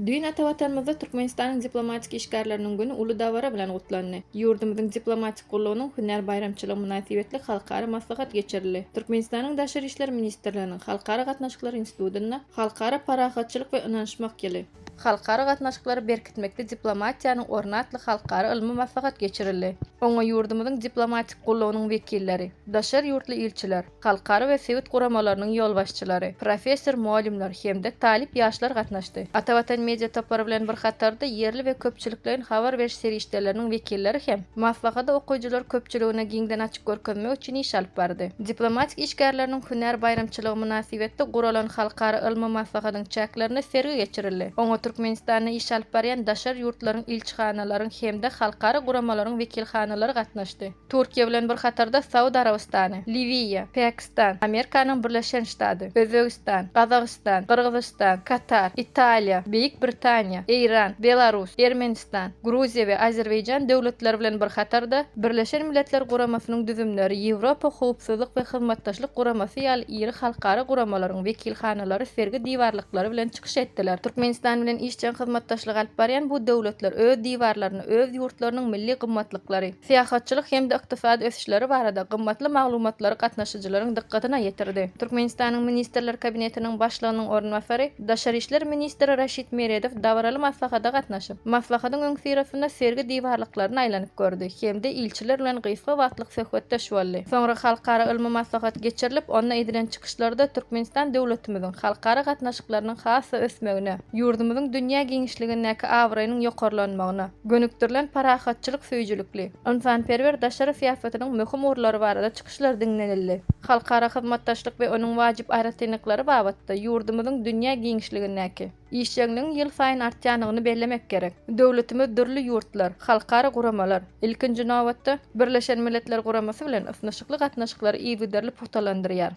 Düýn ata Watanymyzda Türkmenistanyň diplomatik işgärleriniň güni uly dabara bilen gutlandy. Ýurdumyzyň diplomatik gullugynyň hünär baýramçylygy mynasybetli halkara maslahat geçirildi. Türkmenistanyň Daşary işler ministrliginiň Halkara gatnaşyklary institutynda Halkara parahatçylyk we ynanyşmak ýyly, halkara gatnaşyklary berkitmekde diplomatiýanyň orny atly halkara ylmy maslahat geçirildi. Oňa ýurdumyzyň diplomatik gullugynyň wekilleri, daşary ýurtly ilçiler, halkara we sebit guramalarynyň ýolbaşçylary, professor-mugallymlar hem-de talyp ýaşlar gatnaşdy. Atavatan Media topary bilen bir hatarda ýerli we köpçülikleýin habar beriş serişdeleriniň wekilleri hem maslahady okyjylar köpçüligine giňden açyp görkezmek üçin iş alyp bardy. Diplomatik işgärleriniň hünär baýramçylygy mynasybetli guralan halkara ylmy maslahatyň çäklerinde sergi geçirildi. Oňa Türkmenistanda iş alyp barýan daşary ýurtlaryň ilçihanalaryň hem-de halkara guramalaryň wekilhanalary gatnaşdy. Türkiýe bilen bir hatarda Saud Arabystany, Liwiýa, Pakistan, Amerikanyň Birleşen Ştady, Özbegistan, Gazagystan, Gyrgyzystan, Katar, Italiýa, Beýik Britaniýa, Eýran, Belarus, Ermenistan, Gruziýa we Azerbaýjan döwletleri bilen bir hatarda Birleşen Milletler Guramasynyň düzümleri Ýewropa Howpsuzlyk we Hyzmatdaşlyk Guramasy ýaly iri halkara guramalaryň wekilhanalary sergi diwarlyklary bilen çykyş etdiler. Türkmenistan bilen işjeň hyzmatdaşlyk alyp barýan bu döwletler öz diwarlaryna öz ýurtlarynyň milli gymmatlyklary, syýahatçylyk hem-de ykdysady ösüşleri barada gymmatly maglumatlary gatnaşyjylaryň dykgatyna ýetirdi. Türkmenistanyň Ministrler Kabinetiniň Başlygynyň orunbasary, daşary işler ministri Raşid Meredow dabaraly maslahata gatnaşyp, maslahatyň öňüsyrasynda sergi diwarlyklaryny aýlanyp gördi hem-de ilçiler bilen gysga wagtlyk söhbetdeş boldy. Soňra halkara ylmy maslahat geçirilip, onda edilen çykyşlarda Türkmenistan döwletimiziň halkara gatnaşyklarynyň has-da ösmegine, ýurdumyzyň dünýä giňişligindäki abraýynyň ýokarlanmagyna, gönükdirilen parahatçylyk söýüjilikli, ynsanperwer daşary syýasatynyň möhüm ugurlary barada çykyşlar diňlenildi. Halkara hyzmatdaşlyk we onuň wajyp aýratynlyklary babatda ýurdumyzyň dünýä giňişligindäki işjeňligiň ýylsaýyn artýandygyny bellemek gerek. Döwletimiz dürli ýurtlar, halkara guramalar, ilkinji nobatda, Birleşen Milletler Guramasy bilen ysnyşykly gatnaşyklary yzygiderli pugtalandyrýar.